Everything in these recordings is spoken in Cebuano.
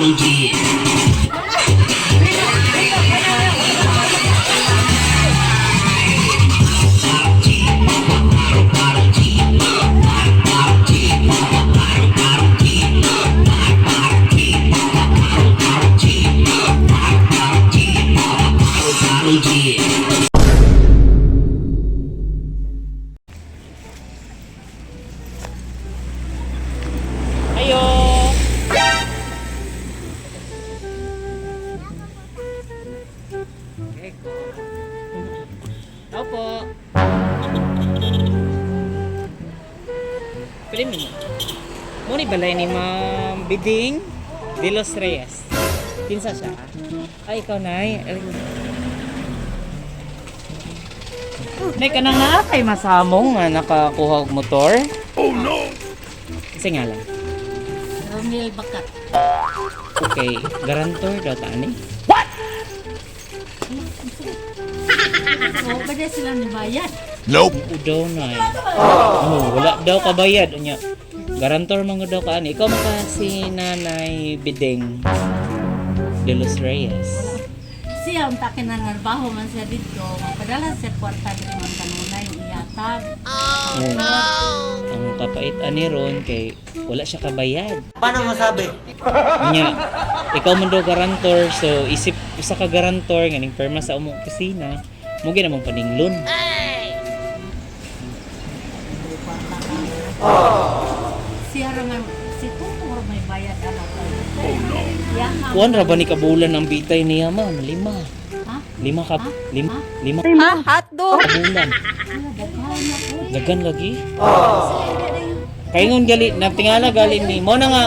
Karol G. Karol G. Ayo. Opo. Pili mo. Muni balay ni Ma'am Biding de los Reyes. Kinsa siya? Ay, ikaw, Nay. Nay, kanang naa kay masamong nga nakakuha og motor? Oh no! Kasi nga lang. Romel Bakat. Okay, garantor daw ta ani. So, pwede sila ni bayad. Oo daw na eh. Oh, wala daw kabayad unya. Garantor man gud daw ka ani. Ikaw man ka si Nanay Bideng de los Reyes. Siya ang takin na narbaho man siya dito. Magpadala siya kwarta dito man kanunay ihatag. Oh, ang kapait ani ron kay wala siya kabayad. Paano masabi? Unya, ikaw man daw garantor, so isip usa ka garantor nga ning perma sa umong opisina, mo gyud namang paninglon. Siya ra man si Tuto ra may bayad anak. Oh no. Kuan ra ba ni kabulan ang bitay niya, ma'am? Lima. Ha? Lima ka lima lima Ha? Hotdog? kabulan. Dagan lagi. Kay ngon gali natingala gali ni mo na nga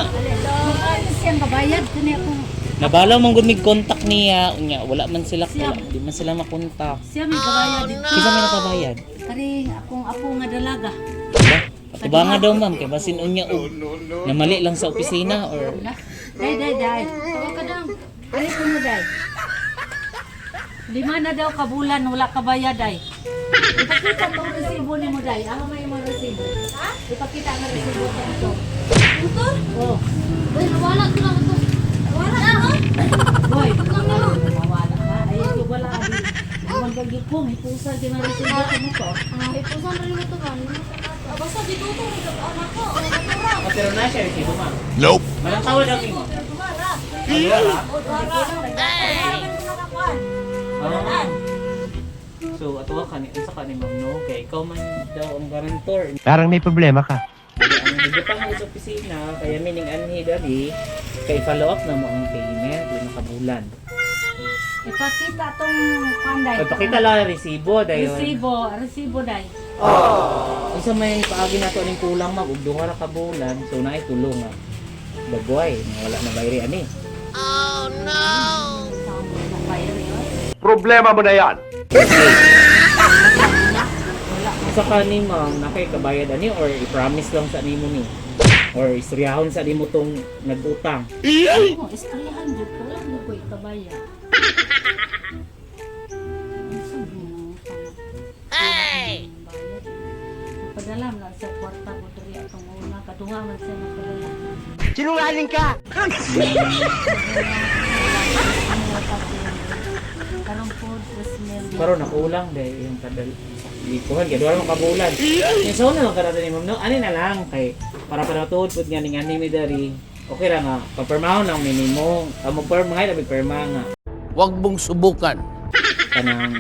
Siyang kabayad kani ako. nabalaw man gud mig contact niya unya wala man sila, wala, di man sila makontak. Siya may kabayad dito. Kinsa may nakabayad? Kari akong apo nga dalaga. Wala. Patubanga daw, ma'am, kay basin unya og namali lang sa opisina or Wala. Day day day. Tawag ka dang. Ay kuno day. Lima na daw kabulan wala kabayad day. Ipakita tong resibo nimo day. Ano may imong resibo? Ha? Ipakita ang resibo sa ito. Ito? Oh. Uy, nawala ko lang ito. Wala na? Boy. Mawala ka. Ay ito wala abi. Magagi ko may pusa di man resibo mo to. Ah, ipusan rin mo ito ba? Basta dito ito, may anak ko. O, natura. Pero na siya resibo, ma'am. Nope. Malang tawa daw nimo. Pero dumara. Wala. Dumara. Ah. So ato ka ni unsa ka ni ma'am, no, kay ikaw man daw ang garantor. Parang may problema ka. Ang gibutang mo sa opisina kaya meaning anhi dali kay follow up na mo ang payment lima ka bulan. Ipakita tong panday. Pagpakita lang ang resibo dayon. Resibo, resibo day. Unsa may paagi nato aning kulang, ma'am, og duha ra ka bulan, so naay tulo nga. Bagway, nga wala na bayri ani. Problema mo na yan! Sa kani, ma'am, na kay kabayad ani or i-promise lang sa nimo ni or istoryahon sa nimo tong nag-utang? Oh, istoryahan jud ko lang ko ikabayad. Ay! Nagpadala man sa kwarta ko diri atong una kaduha man siya nagpadala. Sinungaling ka! Karon po 3 mil. Karon nakulang dahil yung kadal gikuhan kay duha man ka bulan. Yung sa una lang karada ni ma'am, no, ani na lang kay para para tuod pud nga ning ani mi dari. Okay ra nga papirmahon lang minimo. Amo perma nga labi perma nga Huwag mong subukan. Kanang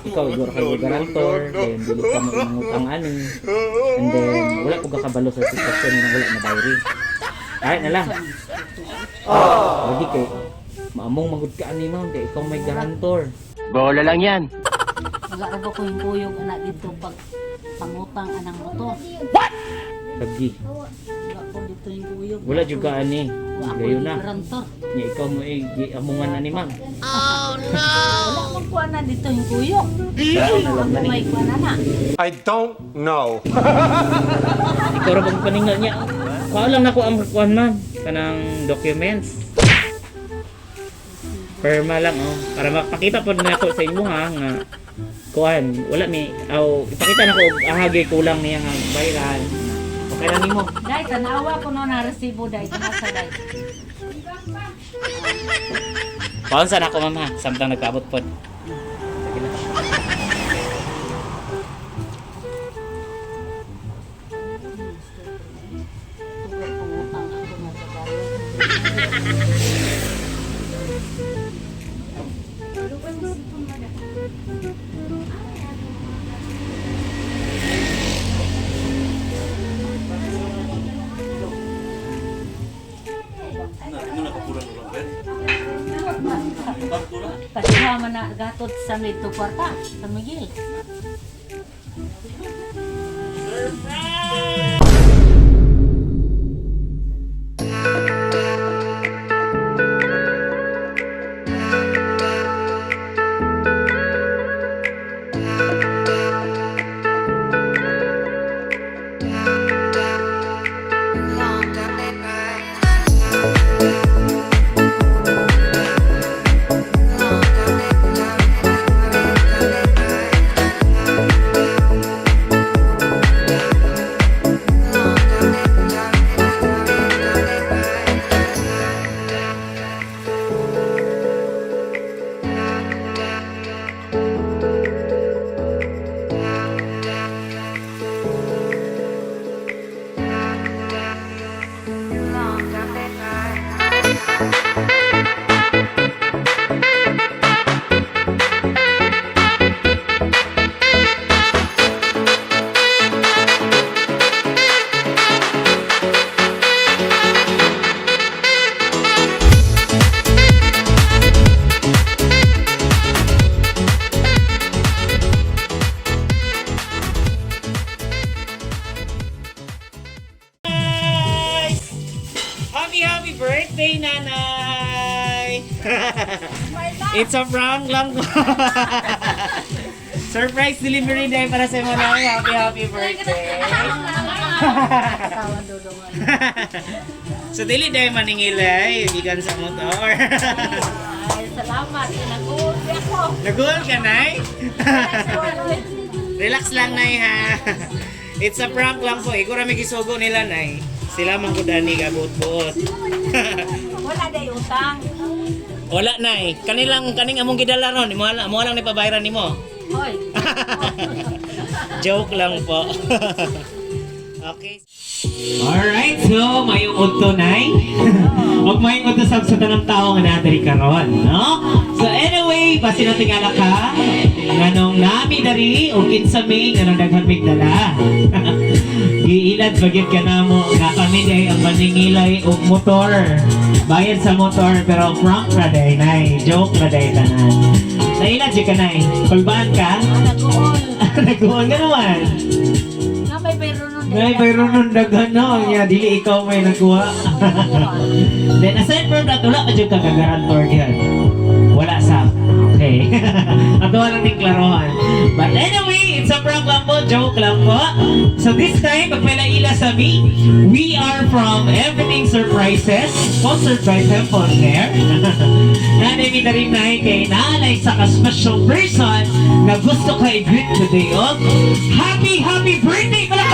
ikaw igor ka garantor, then dili ka mo utang ani, and then wala po ka kabalo sa sitwasyon nga wala na bayri. Ay na lang lagi kay maamong magud ka ani, ma'am, kay ikaw may garantor. Bola lang yan. Wala ra ba ko yung kuyog anak dito pag pangutang anang motor. Lagi. Wala ko dito yung kuyog. Wala jud ka ani. Wala ko Gayo yung na garantor. nya ikaw mo eh amungan ani, ma'am. Wala man kuha na dito yung kuyog. Wala na lang Ako gani. may kuha na na. I don't know. Ikaw ra bang paningal niya? Kuha lang nako ang kuan, ma'am, kanang documents. Perma lang oh para mapakita pod nako sa imo ha nga kuan wala mi aw ipakita nako og ahagay kulang niya nga bayran. Okay ra nimo. Day, tanawa ko no na resibo day. Nasa day. Paon sana ako, ma'am, ha. Samtang nagpaabot pod. Sige lang. Pangutang ako na sa bayo. Pasiha man na gatod sa nito kwarta, San Miguel. Happy, happy birthday, Nanay! It's a prank lang po. Surprise delivery day para sa mga nanay. Happy, happy birthday. Tawan dudungan. So, dili day maningilay. Gikan sa motor. Ay, salamat. Nag-uwi ako. Nagul ka, Nay? Relax lang, Nay, ha? It's a prank lang po. Ikaw rami gisugo nila, Nay. Sila man ko dani gabuot-buot. Wala day utang. Wala, Nay. Kanilang, kaning among gidala ron. Mo lang ni pabayran nimo. Hoy. Joke lang po. Okay. Alright, so mayong udto, Nay. Huwag mayong udto sa tanang tao nga nadari karon, no? So anyway, basi na tingala ka nganong nami dari o kinsa mi nganong daghan mig dala. Giilad bagit ka namo nga kami day ang maningilay og motor. Bayad sa motor pero prank ra day, Nay. Joke ra day tanan. Nailad jud ka, Nay. Kulbaan ka? Nag-uol. Nag-uol ka naman. Na may pero nun. Nay, mayroon nun daghan no. Nga, dili ikaw may nagkuha. Then aside from that, wala ka dyan kagarantor diyan. Wala sa. Okay. Ato lang din klarohan. But anyway, it's a prank lang po, joke lang po. So this time, pagpalaila sa me, we are from Everything Surprises, sponsored by Temple Fair. Nanay mi na rin na kay nanay sa ka-special person na gusto ka i-greet today. Oh, happy, happy birthday pala!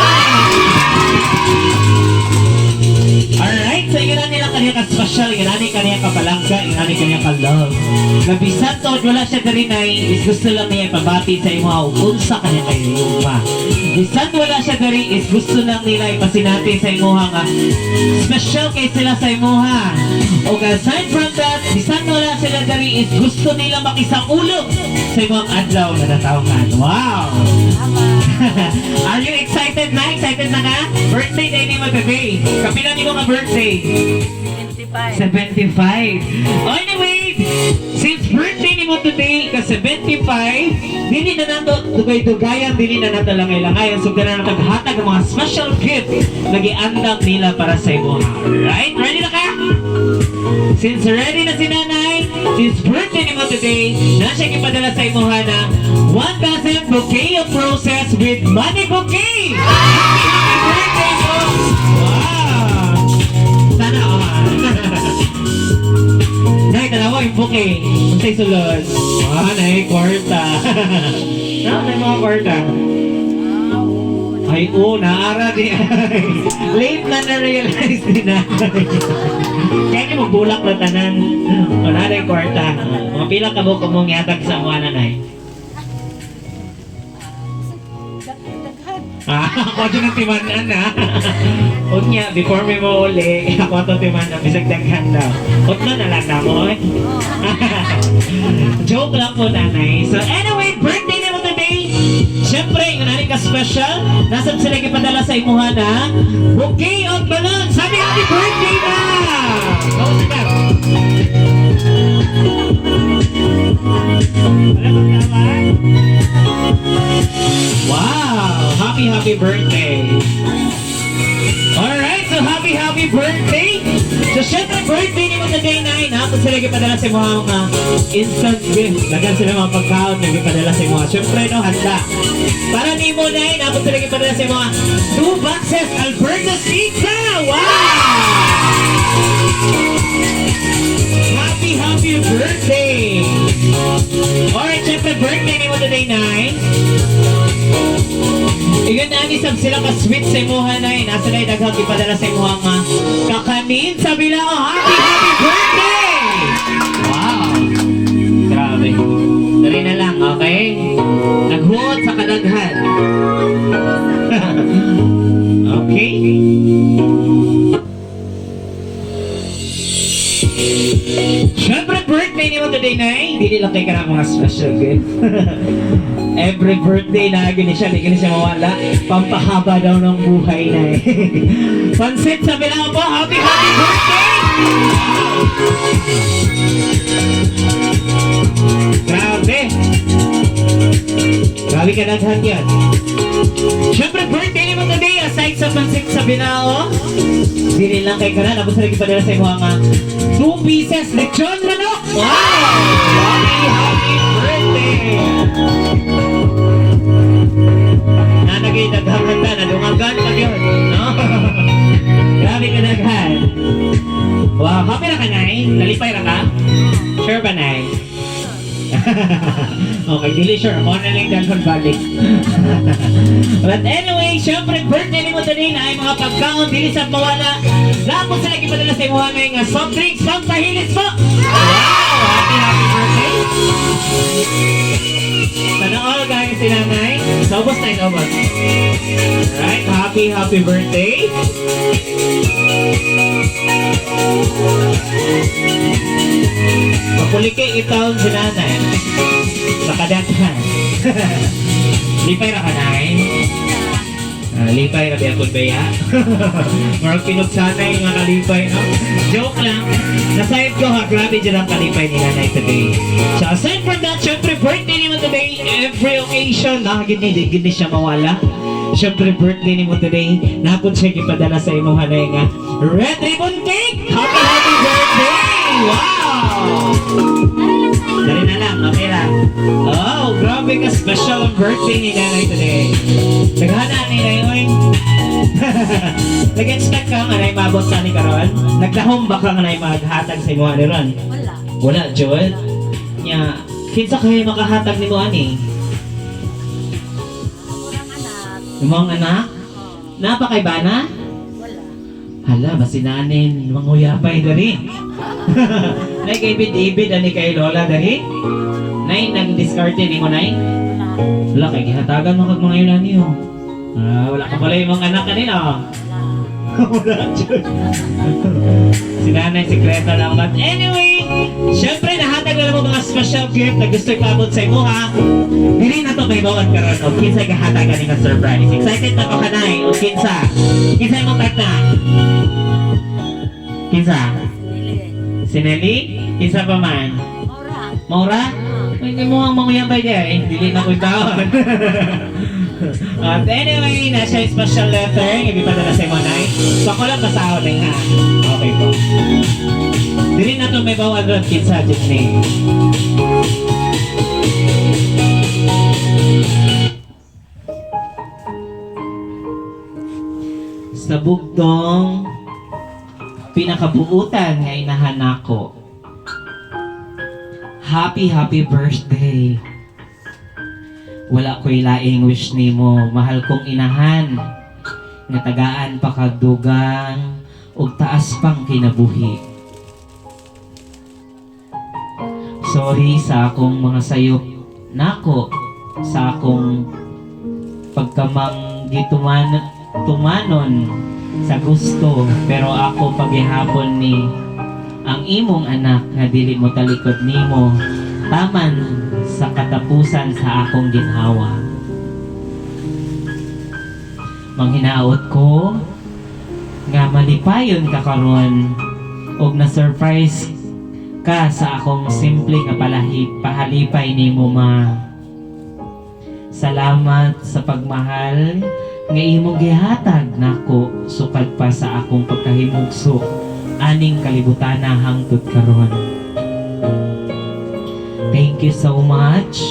Alright, so ingana nila kaniya ka special, ingana ni kaniya ka palangga, ingana ni kaniya ka love. Nabisan to, wala siya diri nay, is gusto lang niya ipabati sa imo og unsa kaniya kay yuma. Bisan wala siya diri is gusto lang nila ipasinati sa imuha nga special kay sila sa imuha. Og aside from that, bisan wala sila diri is gusto nila makisaulog sa imong adlaw nga natawhan. Wow! Are you excited na? Excited na ka? Birthday day ni mo today. Kapila ni mo ka birthday? 75. 75. Oh, anyway, since birthday ni mo today, ka 75, dili na nato dugay-dugayan, dili na nato langay-langayan. So, na nato hatag ang mga special gift na giandam nila para sa imo. Alright? Ready na ka? Since ready na si nanay, since birthday ni mo today, na siya gipadala sa imuha na 1,000 bouquet of roses with money bouquet! Happy, happy birthday po! Wow! Sana all. Nay, tanawa yung bouquet. Unsay sulod? Ah, nay, kwarta. No, nay mga kwarta. Ah, oo. Ay, oo, naara di. Late na na-realize ni nanay. Kaya ni magbulak na tanan. Wala na yung kwarta. Mga pila ka mo kumong yatag sa mga nanay. Daghan. Ah, ako dyan ang timanan ah. Unya, before me mo uli, ako ato timanan, bisag daghan daw. Utlo na lang na mo eh. Joke lang po, nanay. So anyway, birthday na mo today. Siyempre, yung nanay ka special, nasa sila ipadala sa imuha na bouquet of balloons. Sabi, happy birthday na! Go, sikat! Wala bang tama? Wow! Happy, happy birthday! Alright, so happy, happy birthday! So, syempre, birthday ni mo today, Nay. Nakapag sila ipadala sa mga instant gift. Lagyan sila mga pagkaon na ipadala sa mga. Syempre, no, handa. Para ni mo, Nay, nakapag sila ipadala sa mga two boxes Alberto's Pizza! Wow! Happy, happy birthday! Alright, syempre, birthday ni mo today, Nay. Iyon na ni sab sila ka sweet sa imuha na eh. Nasa na daghang ipadala sa imuha nga kakanin sa bilao. Happy happy birthday! Wow! Grabe. Dali na lang, okay? Naghuot sa kadaghan. Okay? Siyempre, birthday ni mo today, Nay. Dili lang kay ka mga special gift. Every birthday na gini siya, di gini siya mawala. Pampahaba daw ng buhay na eh. Pansit sa bilao po, happy happy birthday! Grabe! Grabe ka naghan yan. Siyempre, birthday ni mo today, aside sa pansit sa bilao, dili lang kay kanan, tapos lagi padala sa imo nga two pieces lechon manok! Wow! Happy, happy birthday! Nanagay daghang handa, nadungagan pa yun. No? Grabe ka daghan. Wow, happy na ka, Nay? Nalipay ra ka? Sure ba, Nay? Okay, dili sure. Ako na lang dalhon balik. But anyway, syempre, birthday ni mo today na ay mga pagkaon, dili sa mawala. Lahat sila ipadala sa imuha ngayon nga soft drinks, pampahilis po! Wow! Happy, happy birthday! Sana all guys, si nanay. Saubos na ubos. Alright, happy, happy birthday. Mapulike itaon si nanay. Sa kadaghan. Lipay ra ka, nay. Ah, lipay ra biya ba? Murag pinugsanay nga kalipay, no? Joke lang. Nasayad ko ha, grabe dyan ang kalipay ni nanay today. So aside from that, syempre birthday ni mo today, every occasion, ah, gini, di, gini siya mawala. Syempre birthday ni mo today, napod siya gipadala sa imong hanay nga red ribbon cake! Happy, happy birthday! Wow! Dali na lang, okay lang. Oh, grabe ka special ang birthday ni nanay today. Naghana ni nanay, oy. Nag-expect ka nga nay maabot sa ni karon? Nagdahom ba ka nga nay maghatag sa imo ani ron? Wala. Wala, Joel. Nya, kinsa kay makahatag nimo ani? Murang anak. Imong anak? Oo. Napa kay bana? Wala. Hala, basinanin, manguyapay diri. Nay kay ibid-ibid ani kay Lola diri. Nay nag-discarte nimo nay? Wala. Wala kay gihatagan mo kag mga yun ani oh. Ah, wala ka pala yung mga anak kanina. Oh. Wala. Wala, Diyos. Si nanay, sikreto lang. But anyway, syempre, nahatag na mo mga special gift na gusto ipaabot sa imo, ha? Dili na to may bawat karon o kinsa gahatagan ni nga surprise. Excited na ko kanay o kinsa? Kinsa imong tagna? Kinsa? Dili. Si Nelly? Kinsa pa man? Maura. Maura? Uy, hindi mo ang manguyabay di ay. Dili na ko'y taon. At anyway, nasa yung special letter. Yung ipadala sa imo, Nay. So ako lang basahon na ha. Okay po. Dili na to may bawal ron kinsa jeepney. Sa bugtong pinakabuutan nga inahanako. Happy, happy birthday. Wala ko'y laing wish nimo, mahal kong inahan, nga tagaan pa kag dugang ug taas pang kinabuhi. Sorry sa akong mga sayop nako, sa akong pagkamang gituman tumanon sa gusto, pero ako paghihapon ni ang imong anak nga dili mo talikod nimo taman sa katapusan sa akong ginhawa. Manghinaot ko nga malipayon ka karon og na surprise ka sa akong simple nga palahi pahalipay nimo, ma. Salamat sa pagmahal nga imong gihatag nako sukad pa sa akong pagkahimugso aning kalibutana hangtod karon. Thank you so much.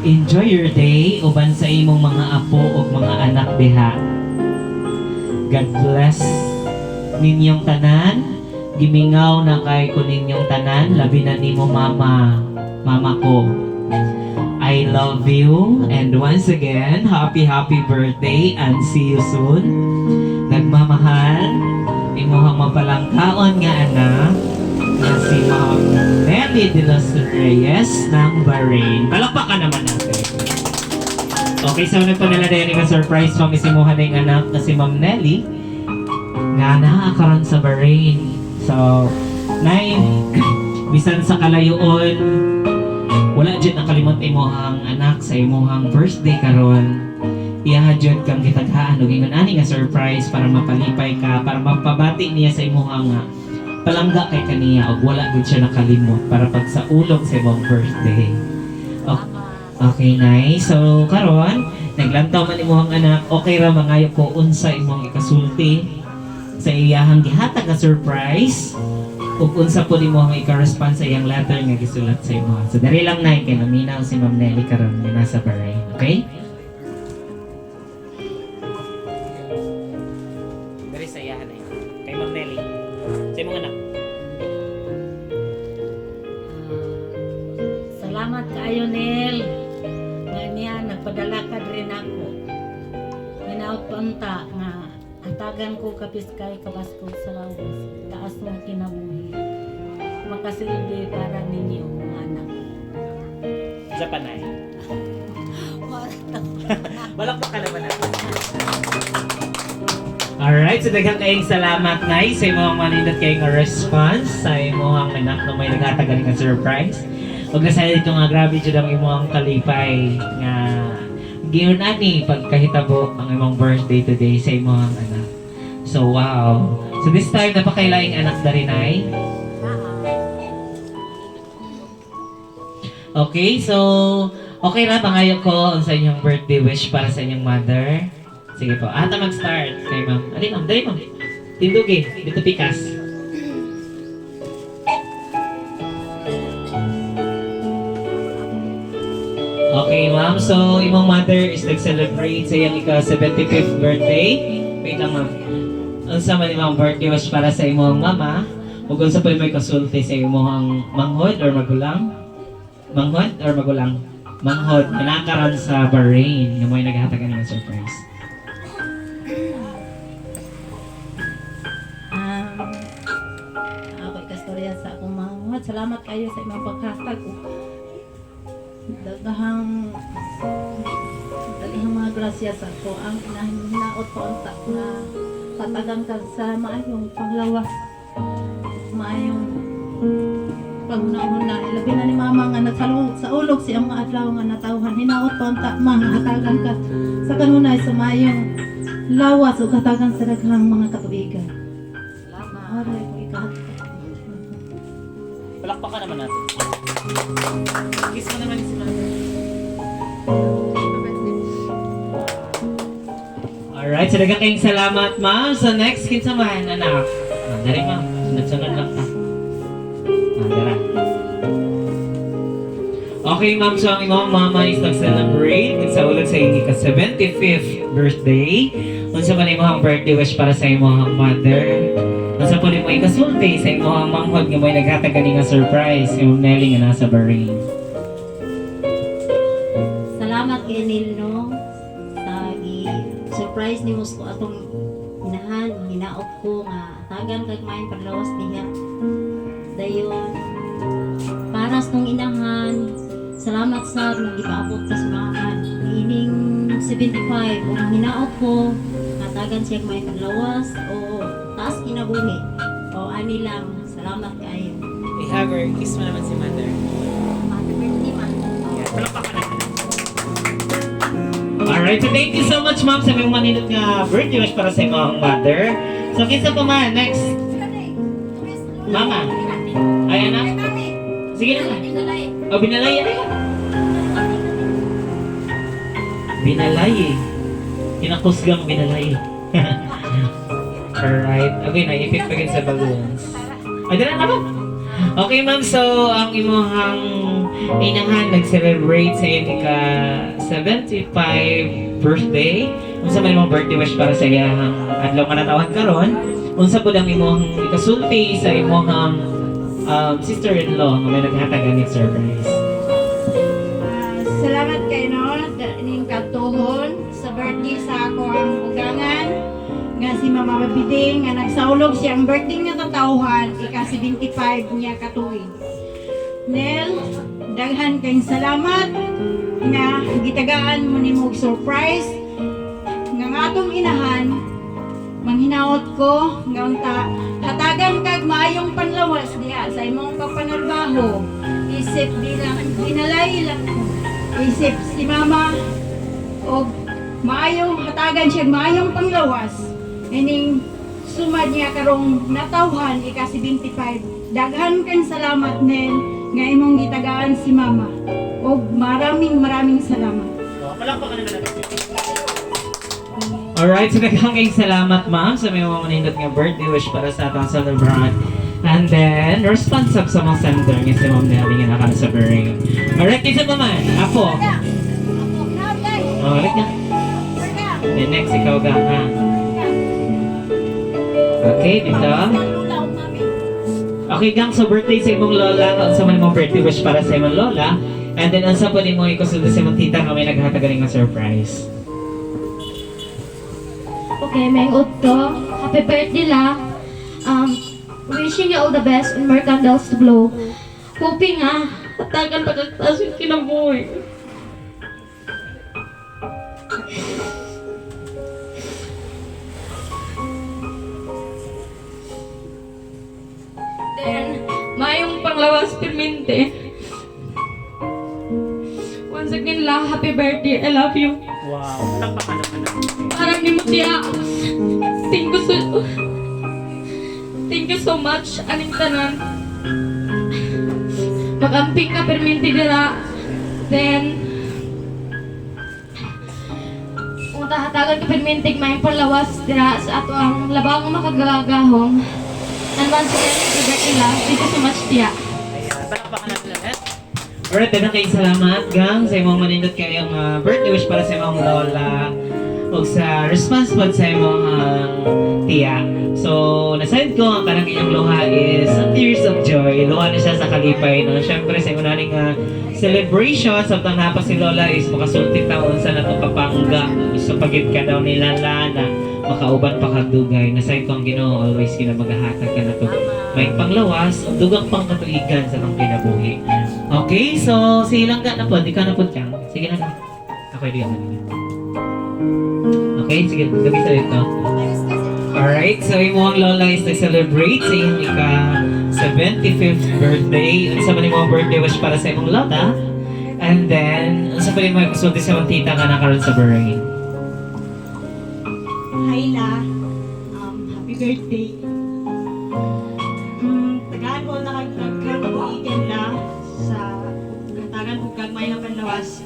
Enjoy your day uban sa imong mga apo ug mga anak diha. God bless ninyong tanan. Gimingaw na kay ko ninyong tanan, labi na nimo, mama, mama ko. I love you and once again, happy happy birthday and see you soon. Nagmamahal, imuhang mapalangkaon nga anak na si Ma'am Nelly de los Reyes ng Bahrain. Palakpakan naman natin. Okay, so nagpadala din nga surprise ma'am isimuhan na yung anak na si Ma'am Nelly nga naa karon sa Bahrain. So, nay, bisan sa kalayoon, wala jud nakalimot imuhang anak sa imuhang birthday karon. Iyaha jud kang gitaghaan og ingon ani nga surprise para mapalipay ka, para mapabati niya sa imuha nga palangga kay kaniya og wala gud siya nakalimot para pagsaulog sa imong birthday. Okay, nay. So karon naglantaw man imong anak, okay ra mangayo ko unsa imong ikasulti sa iyahang gihatag nga surprise ug unsa po nimo ang ika-response sa iyang letter nga gisulat sa imo. So dali lang, nay, kay naminaw si Ma'am Nelly karon nga nasa Bahrain, okay? Dali sa iyahan nay. Kay Ma'am Nelly. Sa imong anak. Salamat kaayo, Nel. Nga niya nagpadala ka diri nako. Hinaot ko unta nga hatagan ko kapiskay kabaskog sa lawas. Taas nga kinabuhi. Makasilbi para ninyo mga anak. Sa panay. Wala to. Balakpak ka naman natin. Alright, so daghang kayong salamat, Nay, sa imong manindot kayong response sa imong anak na may naghatag nga surprise. Ug nasa dito nga grabe jud ang imong kalipay nga giyon ani pagkahitabo ang imong birthday today sa imong anak. So wow. So this time napakailaing anak diri, Nay. Okay, so okay ra pangayo ko sa inyong birthday wish para sa inyong mother. Sige po. Ata mag-start kay ma'am. Ali ma'am, dali ma'am. Tindugi, dito pikas. Okay, ma'am. So, imong mother is nag-celebrate sa iyang ika-75th birthday. Wait lang, ma'am. Unsa man imong birthday wish para sa imong mama? Ug unsa pa may kasulti sa imong manghod or magulang? Manghod or magulang? Manghod. Manakaran sa Bahrain. Nga mo'y naghatag ng surprise. Ako ikastorya sa akong mga. Salamat kayo sa imong paghatag ug daghang daghang mga grasya sa ako ang hinaot ko unta nga patagang ka sa maayong panglawas, maayong paghunahuna, labi na ni mama nga nagsalug sa ulog siya mga adlaw nga natawhan. Hinaot ko unta ma nga hatagan ka sa kanunay sa maayong lawas ug hatagan sa daghang mga katubigan. Aray ko ikahat. Palakpakan naman natin. Kiss mo naman si mother. Alright, so daghang kayong salamat, ma'am. So next, kinsa man, anak? Ah, dali, ma'am. Sunod-sunod lang ta. Ah, dara. Okay, ma'am. So ang imong mama is nag-celebrate sa ulag sa inyong ika-75th birthday. Unsa man imong birthday wish para sa imong mother? Unsa po nimo ikasulti sa imong manghod nga mo'y naghatag kani nga surprise, yung Nelly nga nasa Bahrain? Salamat kay Neil, no, sa gi surprise nimo sa atong inahan, hinaot ko nga tagan kag maayong panglawas diha. Dayon para sa tong inahan, salamat sa nga gipaabot ka sa mama ining 75 ug hinaot ko hatagan siya maayong panglawas o taas kinabuhi. O ani lang, salamat kaayo. I-hug or kiss mo naman si mother. Happy birthday, ma. Palakpakan natin. Alright, so thank you so much, ma'am, sa mga manindot nga birthday wish para sa imong mother. So, kinsa pa man, next. Mama. Ay, anak. Sige na. O, binalay. Ay, binalay eh. Kinakusgang binalay. Alright. Okay, naipit pa sa balloons. Ay, dala na ba? Okay, ma'am. So, ang imuhang inahan nag-celebrate sa iyong ika 75 birthday. Unsa man imong birthday wish para sa iyang adlaw nga natawhan karon? Unsa pud ang imong ikasulti sa imong sister-in-law nga may naghatag ani surprise? Salamat kay no ning katuhon sa birthday sa ako ang ugangan nga si Mama Mabiding nga nagsaulog siyang birthday nga tatawhan ika 75 niya katuig. Nel, daghan kayong salamat nga gitagaan mo nimo og surprise nga ang atong inahan. Manghinaot ko nga unta hatagan kag maayong panlawas diha sa imong pagpanarbaho isip bilang hinalay lang isip si mama og maayong hatagan siya maayong panglawas ining sumad niya karong natawhan ika 75. Daghan kang salamat, Nel, nga imong gitagaan si mama og maraming maraming salamat. Palakpakan naman natin. Alright, so daghang kayong salamat, ma'am, sa may mga manindot nga birthday wish para sa atong celebrant. And then, response up sa mga sender nga si Ma'am Nelly nga naka sa bering. Alright, kinsa pa man? Apo. Alright na. Then next, ikaw ga ha. Okay, dito. Okay, gang, so birthday sa imong lola, unsa man imong birthday wish para sa imong lola? And then, unsa pa nimo ikasulti sa imong tita nga may naghatag nga surprise? Okay, may udto. Happy birthday la. Wishing you all the best and more candles to blow. Hoping ah, hatagan pa kag taas yung kinabuhi. Then, mayong panglawas pirminte. Once again la, happy birthday. I love you. Wow, palakpakan naman natin. Parang ni Mutia. Thank you so much, aning tanan. Magamping ka perminti dira. Then, kung tahatagan ka permintig may palawas dira sa ato ang labang makagagahong. And once again, happy birthday la. Thank you so much, Tia. Ayan, palakpakan natin ulit. Alright, daghang kayong salamat, gang, sa imong manindot kayong birthday wish para sa imong lola o sa response pod sa imong tiya. So, nasayod ko ang kanang inyong luha is tears of joy. Luha na siya sa kalipay. No? Siyempre, sa imong naning celebration, samtang napa si Lola is makasulti taon sa natong kapangga. So, pagit ka daw nila na makauban pa kag dugay. Nasayod ko ang Ginoo always kinamagahatag ka na to. May panglawas, ug dugang pang katuigan sa kang kinabuhi. Okay, so si Langga na po, di ka na po kang. Sige na ka. Okay, di ka na. Okay, sige, gabi sa dito. Alright, so imong lola is nag-celebrate sa iyong ika 75th birthday. Unsa man imong birthday wish para sa imong lola? And then, unsa pa imong ikasulti sa imong tita nga nakaroon sa Bahrain? Hi La, happy birthday. Tagaan mo na kag nagkabuigan la sa katagan ug kag may panlawas.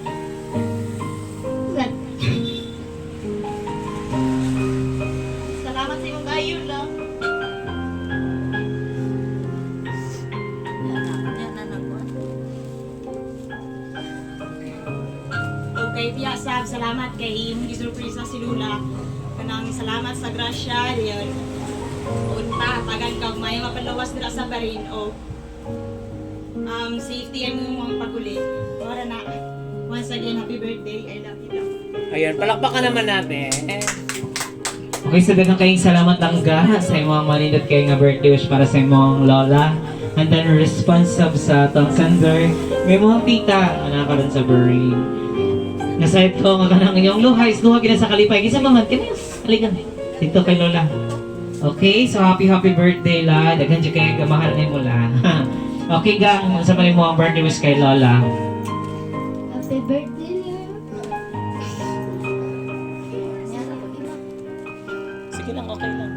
Salamat sa imong kayo la. Okay, Tia Sab, salamat kay imong gisurpresa si Lula. Kanang salamat sa grasya, yun. Unta, tagan kag may mapalawas dira sa barin o safety ang imong paguli. Ora na. Once again, happy birthday. I love you. Ayan, palakpakan naman natin. Okay, so daghang kayong salamat, langga, sa imong manindot kayo nga birthday wish para sa imong lola. And then responsive sa atong sender. May mga tita nga nakaroon sa Bahrain. Nasayad ko nga kanang inyong luha is luha gina sa kalipay. Kinsa man kani? Halika. Dito kay lola. Okay, so happy happy birthday, la. Daghan jud kayo gamahal nimo, la. Okay gang, unsa man imo ang birthday wish kay lola? Happy birthday, Lola. Sige lang, okay lang.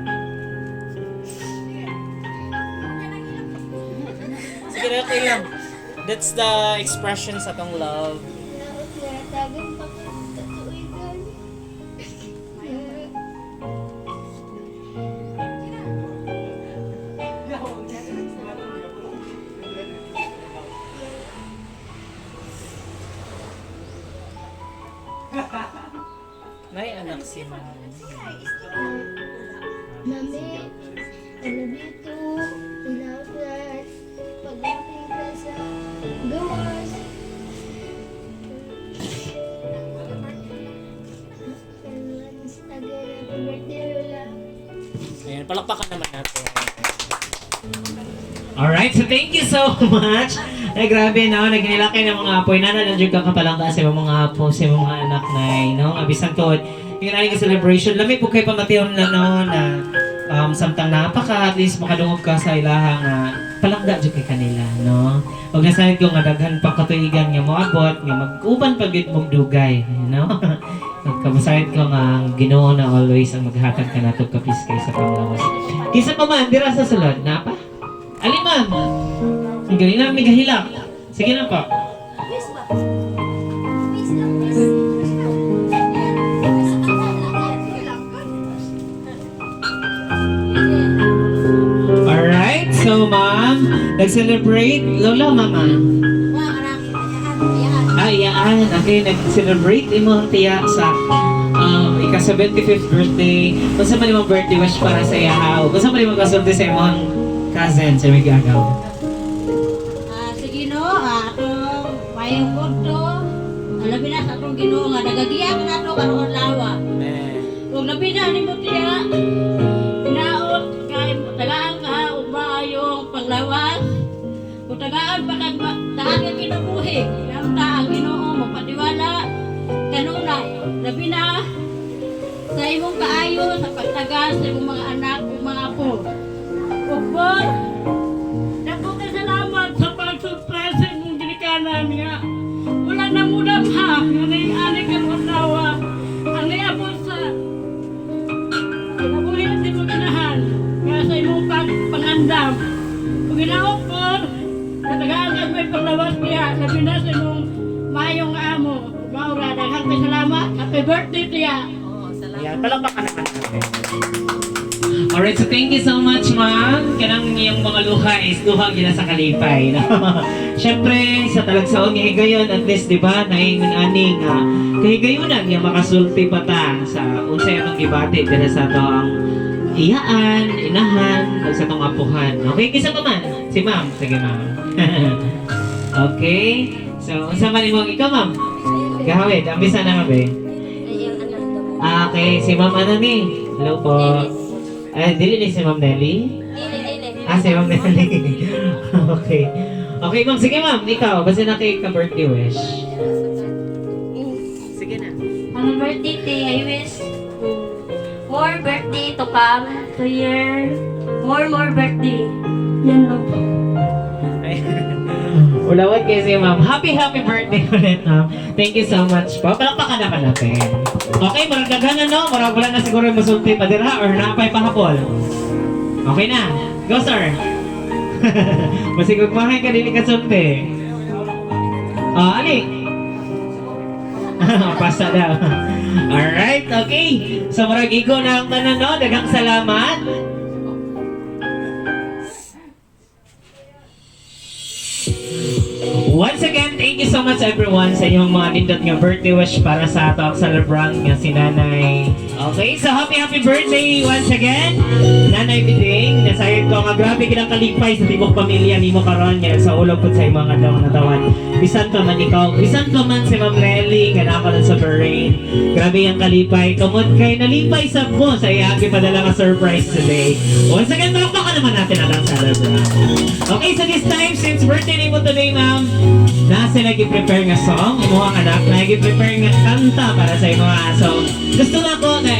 Sige lang, okay lang. That's the expression sa atong love. Natagan pa ko sa tuwigan. May anak si Mami. Mami, I love you too. Love that. Pag-aking ka sa gawas. And once again, happy birthday, Lola. Ayan, palakpakan naman natin. Alright, so thank you so much. Ay, grabe, no? Nagnilakay ng mga apoy. Nana, nandiyan ka kapalangka sa imong mga apo, sa imong mga anak na, no? Nga bisan tuod. Yung nga celebration. Lami po kay pamation na, no, na samtang napaka, at least makadungog ka sa ilaha nga palangga jud kay kanila, no? Og nasayod ko nga daghan pa katuigan nga moabot nga mag-uban pa gyud mong dugay, no? Nagkabasayod ko nga ang Ginoo na always ang maghatag kanato kapis kay sa panglawas. Kinsa pa man dira sa sulod, napa? Alin, ma'am? Ang galing na, may gahilak. Sige na po. Alright, so ma'am, nag-celebrate, lola, mama. Ah, iyaan. Okay, nag-celebrate imong tiya sa ika-75th birthday. Unsa man imong birthday wish para sa iya? Unsa man imong kasulti sa imong cousin sa may gagaw? Ah, sige no, atong mayong kudto. Labi na sa atong Ginoo nga nagagiya ka nato karon lawa. Amen. Ug labi na nimo tiya. Hinaot kay tagaan ka og maayong panglawas. Kung tagaan pa kag tagaan ka kinabuhi, ta ang Ginoo magpatiwala kanunay. Labi na sa imong kaayo sa pagtagas sa imong mga anak ug mga apo. Ug por, dako kay salamat sa pag-surprise sa imong ginikanan nga. Wala na mo ha, nga naing-ani karon lawa. Ang niabot sa kinabuhi sa imong inahan, nga sa imong pangandam. Ug ginaot por, natagaan kag may panglawas niya, labi na sa imong maayong amo. Maura, daghang kay salamat. Happy birthday tiya. Ayan, palakpakan naman natin. Alright, so thank you so much, ma'am. Kanang iyong mga luha is luha gina sa kalipay. No? Siyempre, sa talagsaon nga higayon, at least, di ba, naingon ani nga kahigayonan nga makasulti pa ta sa unsay atong gibati dira sa ato ang iyaan, inahan, ug sa atong apuhan. Okay, kinsa pa man? Si ma'am. Sige, ma'am. Okay. So, unsa man imong ikaw, ma'am? Gahawid, ambisa na, ma'am, eh. Ah, okay, si ma'am ano ni? Hello po. Eh, dili ni si Ma'am Nelly? Ah, si Ma'am Nelly. Okay. Okay, ma'am. Sige, ma'am. Ikaw, basta na kay ka-birthday wish. Sige na. Happy birthday, Te. I wish more birthday to come to year. More birthday. Yan lang po. Ulawat kayo si ma'am. Happy, happy birthday ulit, ma'am. Thank you so much po. Palakpakan naman natin. Okay, murag daghan na, no? Murag wala na siguro yung masulti pa dira or naapay pahabol. Okay na. Go, sir. Masigog mahay ka dili kasulti. Ah, ali. Pasa daw. Alright, okay. So murag igo na ang tanan, no? Daghang salamat. Once Once again, thank you so much, everyone, sa inyong mga nindot nga birthday wish para sa ato ang celebrant nga si Nanay. Okay, so happy happy birthday once again, Nanay Biding. Nasayod ko nga grabe kinang kalipay sa tibok pamilya nimo karon nga sa ulog pud sa imong adlaw nga tawan. Bisan pa man ikaw, bisan pa man si Ma'am Relly nga naa karon sa Bahrain. Grabe ang kalipay. Tungod kay nalipay sa mo sa iyang gipadala nga surprise today. Once again, palakpakan naman natin ang celebrant. Okay, so this time, since birthday nimo today, ma'am, na sila gi-prepare nga song, imuhang anak, na gi-prepare nga kanta para sa imuha. So, gusto na ko na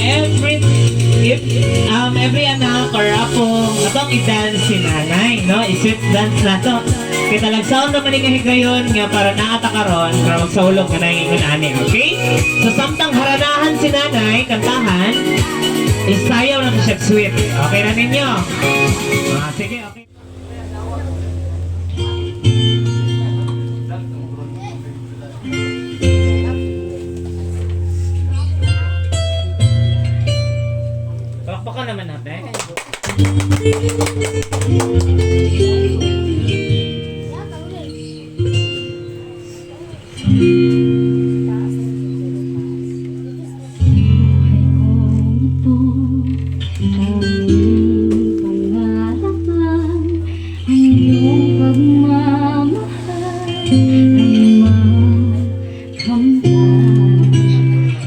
every anak or apo, atong i-dance si nanay, no? I-sweet dance na to. Kita lang sound naman nga higayon nga para naata karon para magsaulog ka na ingon ani, okay? So samtang haranahan si nanay, kantahan, isayaw na siya sweet. Okay na ninyo? Ah, sige, okay. Palakpakan naman natin. Buhay kong ito, tanging pangarap lang ang iyong pagmamahal ay makamtan.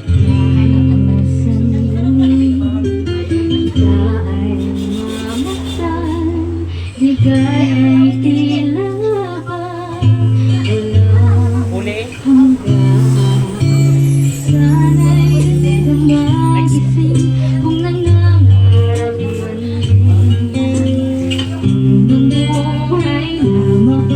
Kahit na sandali, kita ay mamasdan, ligaya'y tila ba walang Uli. hanggan. Sana'y di ka magising kung nangangarap man din ng buhay na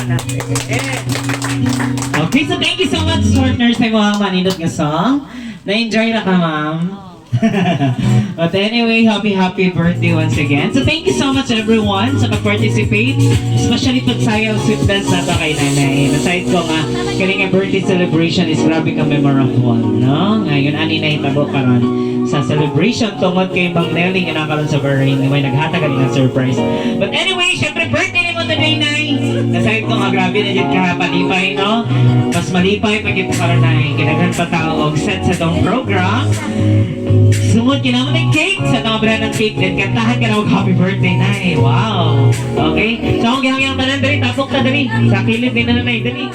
naman natin. Okay, so thank you so much, partner, sa imong manindot nga song. Na-enjoy na ka, ma'am? But anyway, happy, happy birthday once again. So thank you so much, everyone, sa pag-participate. Especially pagsayaw sweet dance na to kay nanay. Nasayod ko nga, kani nga birthday celebration is grabe ka memorable, no? Ngayon, ani na hitabo karon sa celebration tungod kay Mang Nelly nga nakaroon sa Bahrain, may naghatag ani ng surprise. But anyway, syempre birthday nimo today, Nay. Nasayod ko nga grabe na jud ka palipay, no? Mas malipay pag ito karon, Nay. Kinaghan pa tao og set sa tong program. Sungod kinaman ng cake sa tama brand ng cake, then kantahan ka na og happy birthday, Nay. Wow. Okay? So akong gihangyan tanan dali, tapok ta dali. Sa kilid ni nanay dali.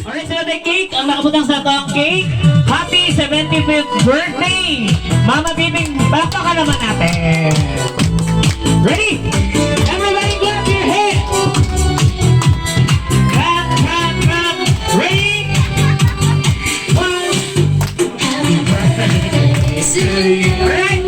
Alright, so the cake, ang nakabutang sa atong cake. Happy 75th birthday! Mama Bibing, palakpakan naman natin. Ready? Everybody clap your hands! Clap, clap, clap. Ready? One. To you. Alright?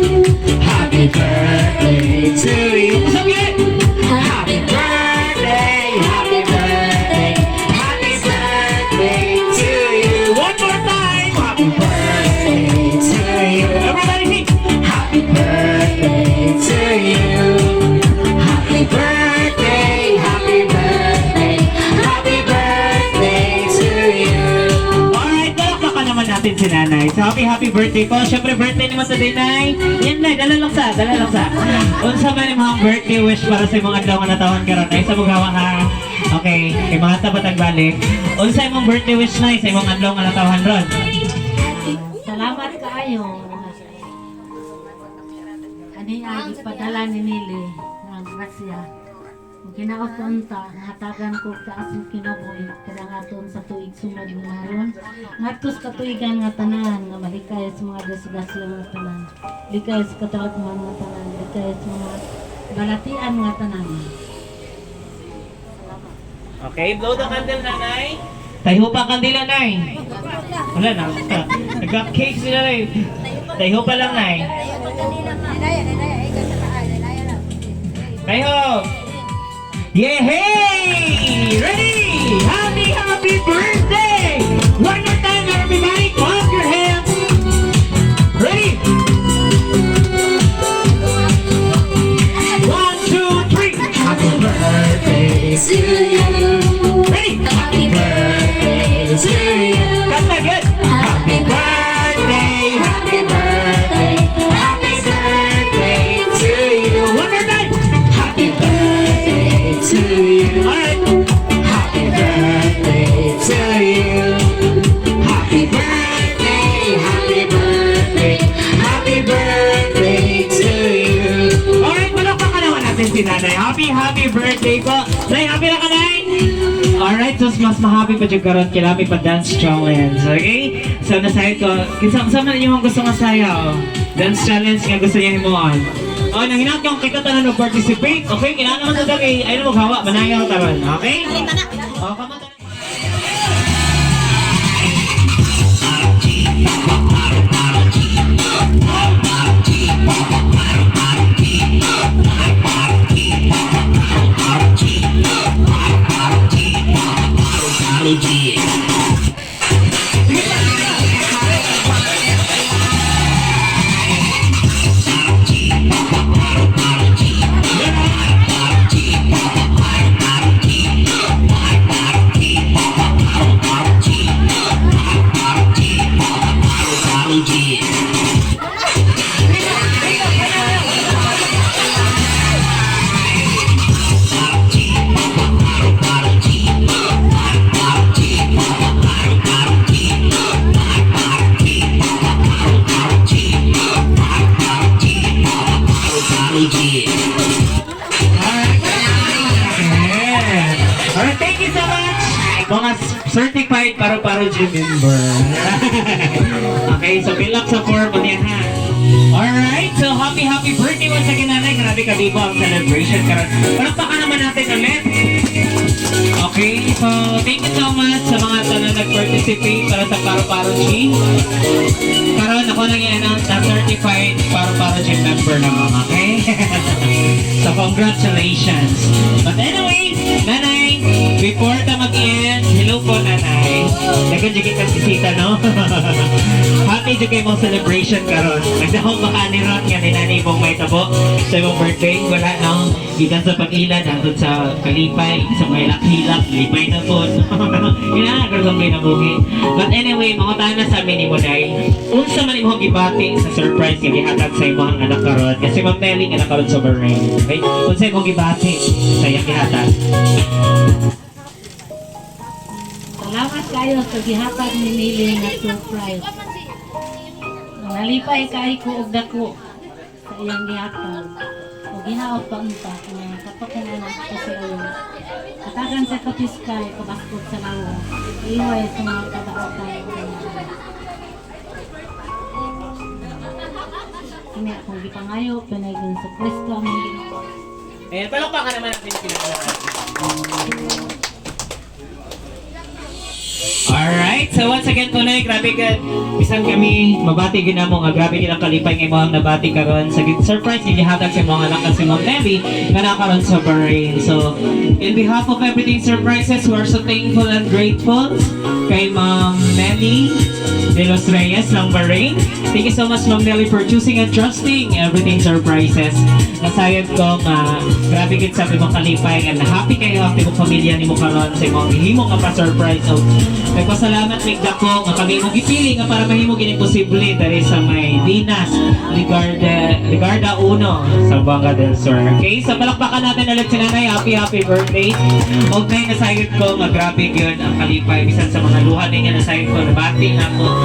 Happy birthday to you. Sabi it! Happy birthday, happy birthday, happy birthday to you. One more time. Happy birthday to you. Everybody sing. Happy birthday to you. Happy birthday, happy birthday, happy birthday to you. Alright, palakpakan naman natin si Nanay. So, happy, happy birthday po. Siyempre, birthday naman today, Nay. Yan, Nay. Dala lang sa, dala lang sa. Unsa man imong birthday wish para sa imong adlaw nga natawhan karon, Nay, sa mugawa ha. Okay, kay mga tapat balik. Unsa imong birthday wish, Nay, sa imong adlaw nga natawhan ron? Salamat kaayo. Ani ay ipadala ni Nili nga grasya. Ug hinaot unta hatagan ko taas ng kinabuhi kada ngaton sa tuig sunod nga aron ngadto sa katuigan nga tanan nga malikay sa mga disgrasya nga tanan, likay sa katalagman nga tanan, likay sa mga balatian nga tanan. Okay, blow the candle, Nanay. Tayo pa kandila, Nay. Wala na. Nagka-cake sila, Nay. Tayo pa lang, Nay. Tayo! Yay! Ready? Happy, happy birthday! One more time, everybody, clap your hands. Ready? One, two, three. Happy birthday to you. Ready? Happy birthday to you. Kanta good. Happy birthday, happy birthday, happy birthday to you. One more time. Happy birthday to you. All right. Happy birthday to you. Happy birthday, happy birthday, happy birthday to you. Alright, palakpakan naman natin si Nanay. Happy, happy birthday po. Nay, happy na ka, Nay? Alright, so mas ma-happy pa dyan karon kailangan pa dance challenge, okay? So nasayod ko, kinsa man ninyo ang gusto nga sayaw? Dance challenge nga gusto niya himuon. Oh, nang hinaot yung kita tanan og participate. Okay, kailangan naman sa kay ay mo hawa, manayaw taron, okay? Oh, kamo tanan. Alright. Yeah. Alright, thank you so much. Mga certified Paro-Paro Gym member. Okay, so fill up sa form niya ha. Alright, so happy, happy birthday once again, Nanay. Grabe ka ang celebration karon. Palakpakan naman natin ulit. Okay, so thank you so much sa mga tanan nag-participate para sa Paro-Paro G. Karon ako nang i-announce na certified Paro-Paro Gym member na, okay? So congratulations. But anyway, Nanay, Before ta mag-end, hello po, nanay. Daghan jud kang bisita, no? Happy jud kay mong celebration karon. Nagdahom ba ka ni Ron nga ni nanay mong may tabo sa imong birthday? Wala, no? Gikan sa pag-ilad hangtod sa kalipay, sa mga hilak-hilak, lipay na po. Ina karon kinabuhi. But anyway, mangutana sa amin ni Monay. Unsa man imong gibati sa surprise nga gihatag sa imong anak karon? Kasi Ma'am Nelly nga nakaron sa Bahrain. Okay? Unsa imong gibati sa iyang gihatag? Salamat kayo sa gihatag ni Nili nga surprise. Nalipay kay ko og dako sa iyang gihatag. Ug ginaot pa unta nga kapag anak ko sa iyo. Hatagan sa kapiskay, kabaskog sa lawas. Iway sa mga kadaotan. Kini akong gipangayo, panayon sa Kristo among Ginoo. Ayan, palakpakan naman natin pinag. Alright, so once again po na, grabe ka. Bisan kami, mabati gina mo nga grabe gina kalipay nga imong nabati karon sa surprise nga gihatag sa imong anak nga si Ma'am Nelly nga nakaron sa Bahrain. So, in behalf of Everything Surprises, we are so thankful and grateful kay Ma'am Nelly de los Reyes ng Bahrain. Thank you so much, Ma'am Nelly, for choosing and trusting Everything Surprises. Nasayod ko nga grabe gid sa imong kalipay nga happy kayo ang imong pamilya nimo karon sa imong gihimo nga pa-surprise. So, nagpasalamat mig dako nga kami imong gipili nga para mahimo gini posible diri sa may Dinas Ligarda Ligarda 1 sa Zamboanga del Sur. Okay, so palakpakan natin ulit si Nanay. Happy, happy birthday. Og nay, nasayod ko nga grabe gyud ang kalipay bisan sa mga luha niya, nasayod ko, nabati na ako nga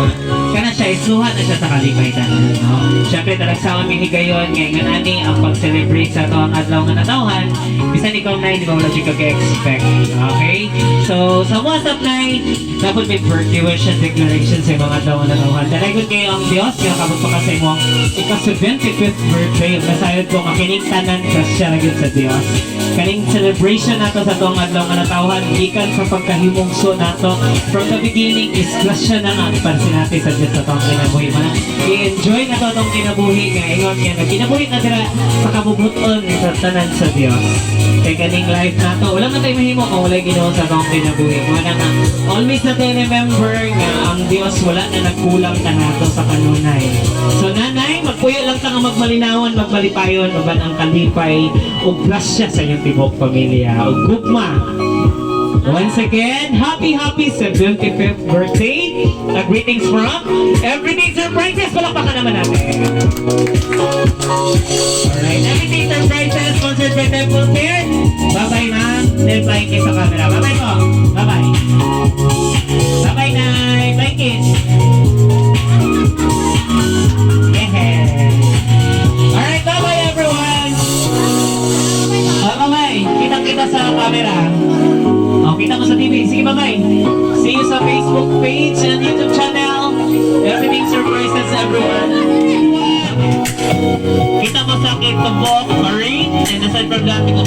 kana siya isluha na siya sa kalipay tanan, no? Syempre talagsaon mi higayon nga ingon ani ang pag-celebrate sa ato ang adlaw nga natawhan. Bisan ikaw, nay, di ba, wala jud ka expect. Okay? So sa WhatsApp, nay, dapat may birthday wish and declaration sa mga adlaw nga natawhan. Dalagon kayo ang Dios nga kabot pa ka sa imong ika-75th birthday. Nasayod ko nga kining tanan grasya ra gyud sa Dios. Kaning celebration nato sa atong adlaw nga natawhan gikan sa pagkahimungso nato from the beginning is grasya na nga ipansin natin sa Dios sa atong kinabuhi. Mana i-enjoy na to atong kinabuhi nga ingon nga nagkinabuhi na dira sa kabubut-on sa tanan sa Dios. Kay kaning life nato, wala man tayo mahimo kung walay Ginoo sa atong kinabuhi. Mana nga always natin remember nga ang Dios wala na nagkulang kanato sa kanunay. So nanay, magpuyo lang ta nga magmalinawan, magmalipayon, uban ang kalipay ug grasya sa inyong tibuok pamilya ug gugma. Once again, happy, happy 75th birthday. Greetings from Everything Surprises. Palakpakan naman natin. Alright, Everything Surprises, sponsored by Temple Care. Bye-bye, ma'am. Then flying kiss sa camera. Bye-bye po. Bye-bye. Bye-bye, Nay. Bye, kiss. Yeah. Alright, bye-bye, everyone. Oh, bye-bye. Kitang-kita sa camera. Oh, kita mo sa TV. Sige, bye-bye. See you sa Facebook page and YouTube channel. Everything Surprises, everyone. Kita mo sa akin, Tumbok, Bahrain. And aside from that, ito